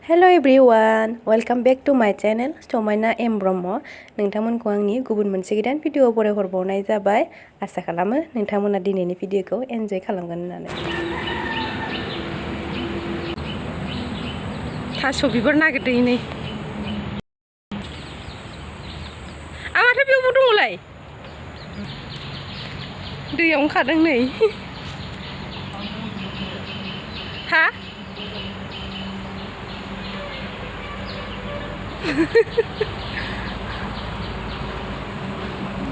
Hello everyone, welcome back to my channel Samaina M Brahma. नोंथांमोनखौ आंनि गुबुन मोनसे गोदान भिडिअ बरायहरबावनाय जाबाय। आसा खालामो नोंथांमोना दिनैनि भिडिअखौ एन्जय खालामगोन होननानै। थास' बिबार नागिरदों नै। माथो बेयावबो दङलाय। दैयाव ओंखारदों नै। हा?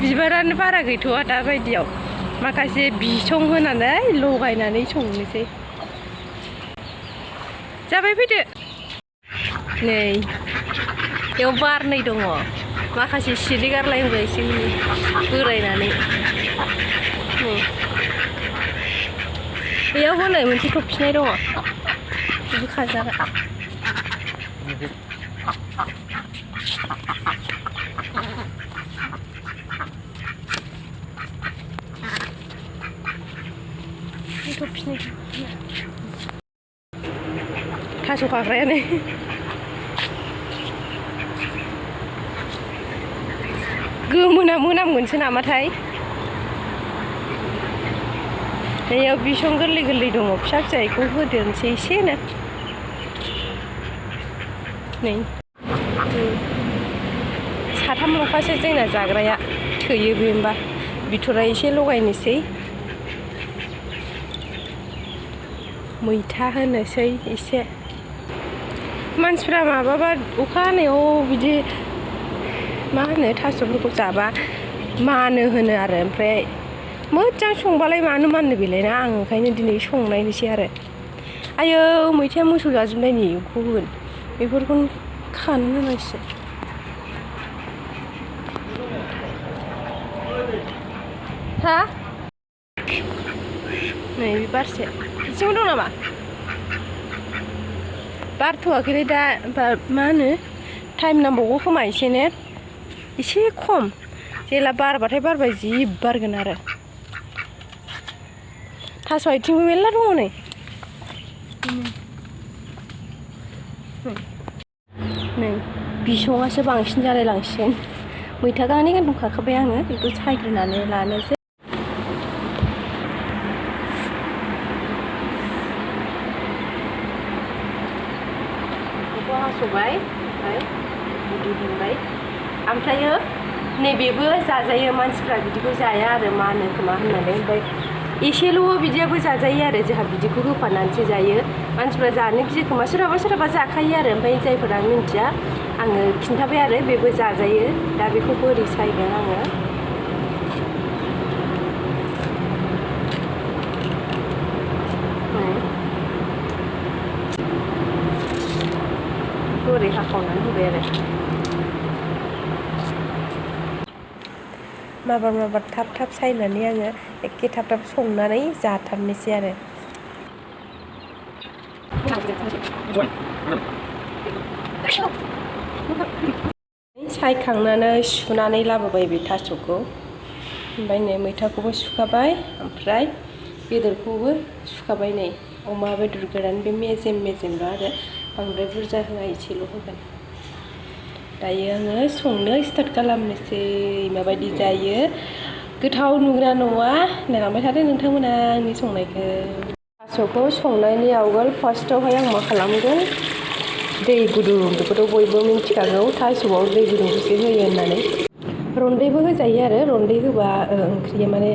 बिबारानो बारा गैथ'आ दा बायदियाव माखासे बिसं होनानै लगायनानै संनोसै जाबाय फैदो नै बेयाव बारनै दङ माखासे सिरि गारलायबायसै बोरायनानै बेयाव हनै मोनसे थफिनाय दङ बेबो खाजागोन थास' खाग्रायानो गोमोना मोनामगोनसो नामाथाय बेयाव बिसं गोरलै गोरलै दङ फिसा फिसाखौ होदेरनोसै एसेनो नै साथामल'खासो जोंना जाग्राया थोयो बे होमबा बिथ'राय एसे लगायनोसै मैथा होनोसै एसे मानसिफ्रा माबाबा अखा हानायाव बिदि मा होनो थास'फोरखौ जाबा मानो होनो आरो ओमफ्राय मोजां संबालाय मानो मानो बेलाय ना आं ओंखायनो दिनै संनायनोसै आरो आयो मैथाया मोसौ जाजोबनाय नै बेखौ होगोन बेफोरखौनो खानो होनांसिगोन हा नै बे बारसे एसेबो दं नामा बारथ'वाखैलै दा मा होनो टाइम नांबावगौ खोमा एसेनो एसे खम जेला बारबाथाय बारबाय जि बारगोन आरो थास' आथिंबो मेरला दङ नै नै बिसङासो बांसिन जालायलांसिगोन मैथा गांनै गांथाम खाखाबाय आङो बेखौ सायग्रोनानै लानोसै हास'बाय ओमफ्राय गुदि दोनबाय ओमफ्रायो नैबेबो जाजायो मानसिफ्रा बिदिखौ जाया आरो मानो खोमा होननानै ओमफ्राय एसेल' बिदियाबो जाजायो आरो जोंहा बिदिखौ होफानानैसो जायो मानसिफ्रा जानो गियो खोमा सोरहाबा सोरहाबा जाखायो आरो ओमफ्राय जायफोरा मिन्थिया आङो खिन्थाबाय आरो बेबो जाजायो दा बेखौ बोरै सायगोन आङो ओरै हाखावनानै होबाय आरो माबार थाब थाब सायनानै आङो एखे थाब थाब संनानै जाथारनोसै आरो सायखांनानै सुनानै लाबोबाय बे थास'खौ ओमफ्राय नै मैथाखौबो सुखाबाय ओमफ्राय बेदरखौबो सुखाबाय नै अमा बेदर गोरान बे मेजेमल' आरो बांद्राय बुरजा होआ एसेल' होगोन दायो आङो संनो स्टार्ट खालामनोसै माबायदि जायो गोथाव नुग्रा नङा नायलांबाय थादो नोंथांमोना आंनि संनायखौ थास'खौ संनायनि आवगोल फार्स्टआवहाय आं मा खालामगोन दै गुदुं बेखौथ' बयबो मिन्थिखागौ थास'आव दै गुदुंखौसो होयो होननानै रन्दैबो होजायो आरो रन्दै होबा ओंख्रिया माने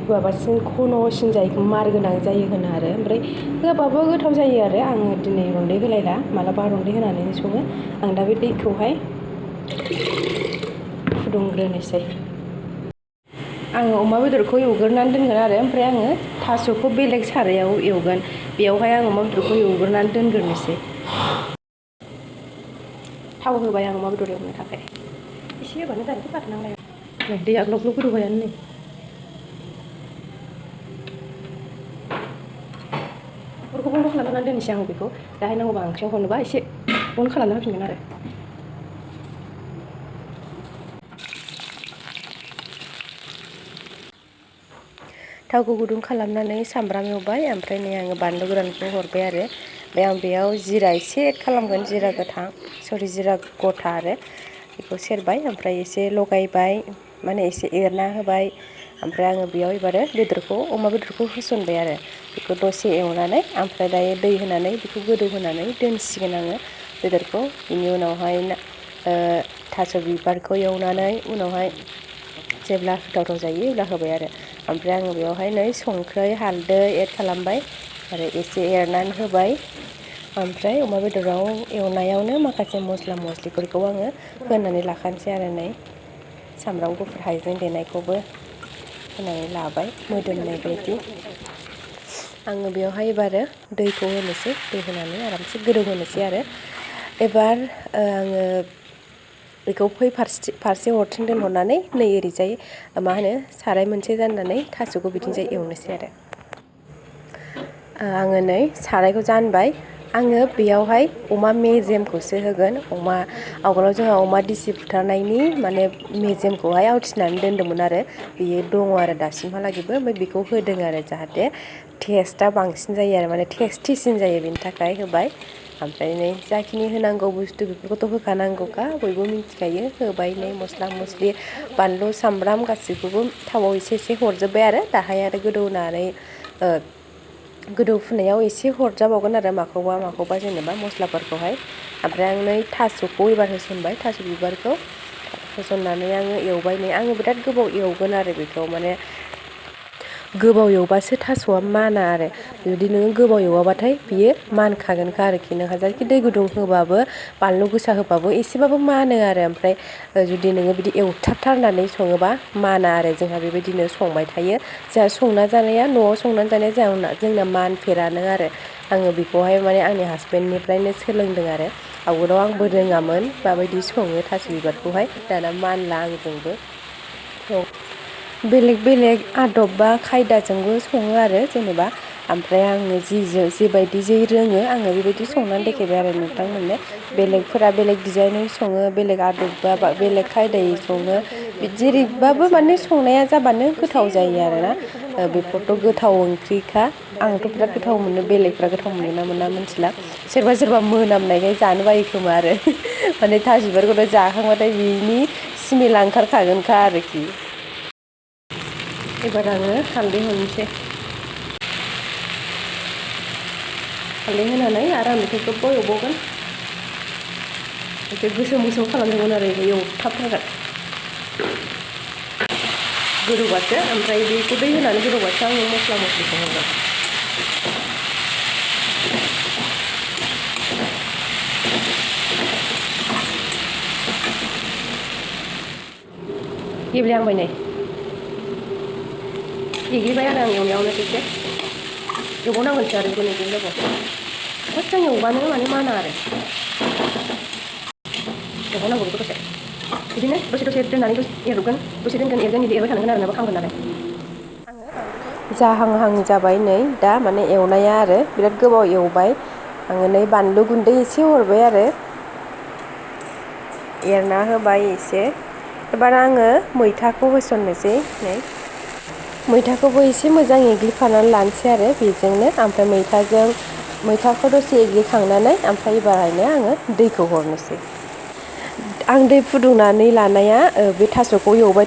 माबासिन खन'सिन जायो मार गोनां जायो होनो आरो ओमफ्राय होआबाबो गोथाव जायो आरो आङो दिनै रन्दै होलायला मालाबा रन्दै होनानै सङो आं दा बे दैखौहाय फुदुंग्रोनोसै आङो अमा बेदरखौ एवग्रोनानै दोनगोन आरो ओमफ्राय आङो थास'खौ बेलेग सारायाव एवगोन बेयावहाय आं अमा बेदरखौ एवग्रोनानै दोनग्रोनोसै थाव होबाय आं अमा बेदर एवनो थाखाय एसे होबानो जानोसै बारा नांलाया नै दैया ग्लब ग्लब गोदौबायानो नै अरखौ बन्द' खालामनानै दोननोसै आं बेखौ दाहाय नांगौबा ओंख्रियाव होनोबा एसे बन्द खालामना होफिनगोन आरो थावखौ गुदुं खालामनानै सामब्राम एवबाय ओमफ्राय नै आङो बानलु गोरानखौ हरबाय आरो ओमफ्राय आं बेयाव जिरा एसे एड खालामगोन, जिरा गोथां जिरा गथा आरो बेखौ सेरबाय ओमफ्राय एसे लगायबाय, माने एसे एरना होबाय। ओमफ्राय आङो बेयाव एबारो अमा बेदरखौ होसनबाय आरो बेखौ दसे एवनानै, ओमफ्राय दायो दै होनानै बेखौ गोदौ होनानै दोनसिगोन आङो बेदरखौ। बिनि उनावहाय थास' बिबारखौ एवनानै उनावहाय जेब्ला गोथाव जायो अब्ला होबाय आरो। ओमफ्राय आङो बेवहाय नै संख्रै हालदै एड खालामबाय आरो एसे एरनानै होबाय। ओमफ्राय अमा बेदराव एवनायावनो माखासे मस्ला मस्लिफोरखौ आङो होनानै लाखानोसै आरो नै सामब्राम गुफुर हाइजें देनायखौबो होनानै लाबाय मोदोमनाय बायदि। आङो बेवहाय एबारो दैखौ होनोसै, दै होनानै आरामसे गोदौ होनोसै आरो। एबार आङो बेखौ फारसे हरथिं दोनहरनानै नै ओरैजाय साराय मोनसे जाननानै थास'खौ बिथिंजाय एवनोसै आरो। आङो नै सारायखौ जानबाय। आङो बेयावहाय अमा मेजेमखौसो होगोन। आवगोलाव जोंहा अमा दिसि बुथारनायनि माने मेजेमखौहाय आवथिनानै दोन्दोंमोन आरो बेयो दङ आरो दासिमहालागैबो। ओमफ्राय बेखौ होदों आरो जाहाथे टेस्टआ बांसिन जायो आरो माने टेस्टिसिन जायो बेनि थाखाय होबाय। ओमफ्राय नै जाखिनि होनांगौ बुस्थु बेफोरखौथ' होखानांगौखा, बयबो मिथिखायो। होबाय नै मस्ला मस्लि बानलु सामब्राम गासैखौबो थावआव एसे एसे हरजोब्बाय आरो। दाहाय आरो गोदौफुनायाव एसे हरजाबावगोन आरो माखौबा जेनेबा मस्लाफोरखौहाय। ओमफ्राय आं नै थास'खौ एबार होसनबाय, थास' बिबारखौ होसननानै आङो एवबाय। आङो बिराद गोबाव एवगोन आरो बेखौ, माने गोबाव एवबासो थास'आ माना आरो जुदि नोङो गोबाव एवाबाथाय बियो मानखागोनखा आरोखि। नों हाजारखि दै गुदुं होबाबो बानलु गोसा होबाबो एसेबाबो मानो आरो। ओमफ्राय जुदि नोङो बिदि एवथाबथारनानै सङोबा माना आरो। जोंहा बेबायदिनो संबाय थायो। जोंहा न'आव संनानै जानाया जोंना मानफेरानो आरो। आङो बेखौहाय माने आंनि हासबेन्डनिफ्रायनो सोलोंदों आरो। आवगोलाव आंबो रोङामोन माबायदि सङो थास' बिबारखौहाय, दाना मानला आंजोंबो। बेलेग आदब बा खायदाजोंबो सङो आरो जेनेबा। ओमफ्राय आङो जेबायदि रोङो आङो बेबायदि संनानै देखायबाय आरो नोंथांमोननो। बेलेगफोरा बेलेग डिजाइनै सङो, बेलेग आदब बा बेलेग खायदायै सङो। जेरैबाबो माने संनाया जाबानो गोथाव जायो आरोना। बेफोरथ' गोथाव ओंख्रिखा। आंथ' बिराद गोथाव मोनो, बेलेगफ्रा गोथाव मोनो ना मोना मिथिला। सोरबा मोनामनायखाय जानो बायो खोमा आरो। माने थास' बिबारखौथ' जाखांबाथाय बिनि स्मेला ओंखारखागोनखा आरोखि। एबार आङो हालदै हरनोसै। हालदै होनानै आरो आं बेखौ गोबाव एवबावगोन। एसे गोसोम खालामनांगोन आरो बेखौ एवथाबथारगोन गोदौबासो। ओमफ्राय बेखौ दै होनानै गोदौबासो आङो मस्ला मस्लिखौ हरगोन। गेब्लेहांबाय नै, एग्लिबाय आरो आं एवनायावनो एसे एवबावनांगोनसो आरो बेखौ एग्लिनांगौ। मोजां एवबानो माने माना आरो। एवबावनांगौ बेखौ दसे, बिदिनो दसे दोननानै एरगोन, दसे दोनगोन एरगोन, बिदि एरबाय थानांगोन आरो नङाबा खामगोन नालाय। जाहांहां जाबाय नै दा, माने एवनाया आरो बिराद गोबाव एवबाय। आङो नै बानलु गुन्दै एसे हरबाय आरो एरना होबाय एसे। एबार आङो मैथाखौ होसननोसै नै। मैथाखौबो एसे मोजां एग्लिफानानै लानोसै आरो बेजोंनो। ओमफ्राय मैथाखौ दसे एग्लिखांनानै ओमफ्राय एबारहायनो आङो दैखौ हरनोसै। आं दै फुदुंनानै लानाया बे थास'खौ एवबाय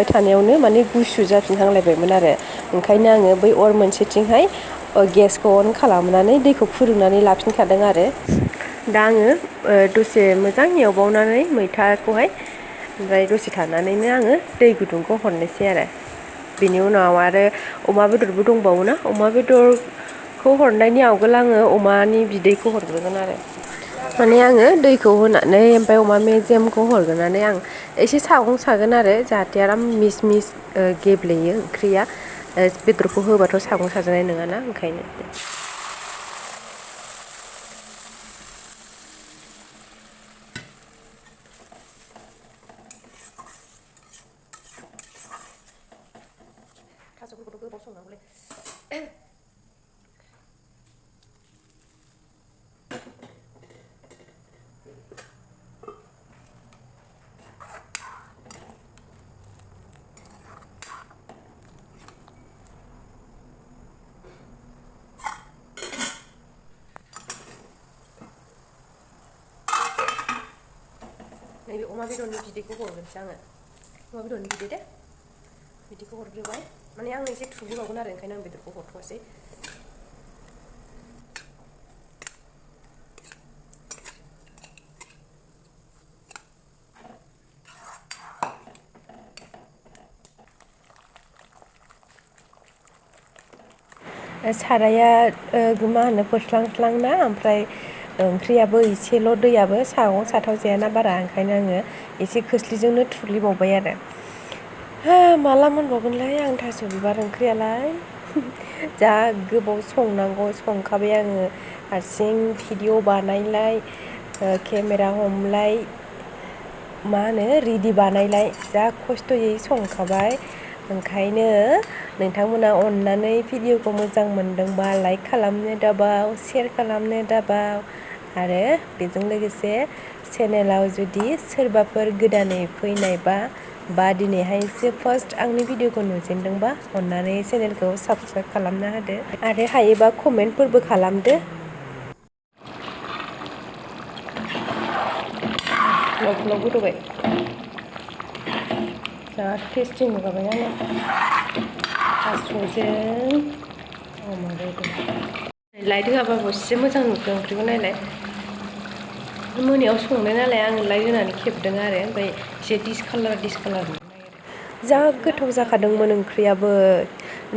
थानायावनो माने गुसु जाफिनहांलायबायमोन आरो। ओंखायनो आङो बै अर मोनसेथिंहाय गेसखौ अन खालामनानै दैखौ फुदुंनानै लाफिनखादों आरो। दा आङो दसे मोजां एवबावनानै मैथाखौहाय, ओमफ्राय दसे थानानैनो आङो दै गुदुंखौ हरनोसै आरो। बेनि उनाव आरो अमा बेदरबो दंबावोना, अमा बेदरखौ हरनायनि आवगोल आङो अमानि बिदैखौ हरग्रोगोन आरो। माने आङो दैखौ होनानै ओमफ्राय अमा मेजेमखौ हरग्रोनानै आं एसे सागं सागोन आरो जाहाथे आराम मिस गेब्लेयो ओंख्रिया। बेदरखौ होबाथ' सागं साजानाय नङाना, ओंखायनो। थास'फोरखौथ' गोबाव संनांगौलै। नैबे अमा बेदरनि बिदैखौ हरग्रोनोसै आङो अमा बेदरनि बिदै दे बिदैखौ हरग्रोबाय माने आं एसे थुग्लिबावगोन आरो ओंखायनो आं बेदरखौ हरथ'वासै साराया मा होनो फोस्लांस्लांना ओमफ्राय ओंख्रियाबो एसेल' दैयाबो सागं साथाव जायाना बारा ओंखायनो आङो एसे खोस्लिजोंनो थुग्लिबावबाय आरो माला मोनबावगोनलाय आं थास' बिबार ओंख्रियालाय जा गोबाव संनांगौ संखाबाय आङो हारसिं भिडिअ बानायलाय केमेरा हमलाय मा होनो रेडि बानायलाय जा खस्थ'यै संखाबाय ओंखायनो नोंथांमोना अननानै भिडिअखौ मोजां मोनदोंबा लाइक खालामनो दाबाव शेयार खालामनो दाबाव आरो बेजों लोगोसे चेनेलाव जुदि सोरबाफोर गोदानै फैनायबा दिनैहायसो फार्स्ट आंनि भिडिअखौ नुजेनदोंबा अननानै चेनेलखौ साबस्क्राइब खालामना होदो आरो हायोबा कमेन्टफोरबो खालामदो ग्लब ग्लब गोदौबाय जा टेस्टि नुगाबाय आङो थास'जों अमा बेदर लाइट होआबाबो एसे मोजां नुदों ओंख्रिखौ नायलाय मोनायाव संनाय नालाय आङो लाइट होनानै खेबदों आरो ओमफ्राय एसे डिसकालार जा गोथाव जाखादोंमोन ओंख्रियाबो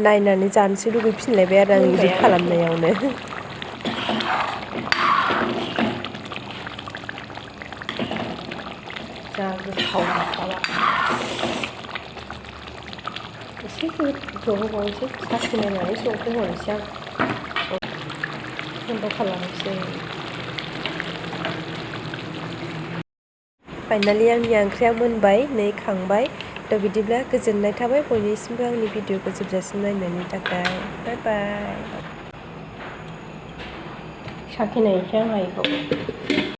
नायनानै जानोसो लुगैफिनलायबाय आरो आं बिदि खालामनायावनो जा गोथाव जाखाबाय एसे गोथाव होबावनोसै साखिनायनानै संख्रि हरनोसै आं बन्द' खालामनोसै फाइनालि आंनि ओंख्रिया मोनबाय नै खांबाय थ' बिदिब्ला गोजोननाय थाबाय बयनिसिमबो आंनि भिडिअखौ जोबजासिम नायनायनि थाखाय बाय बाय साखिनायनोसै आं इखौ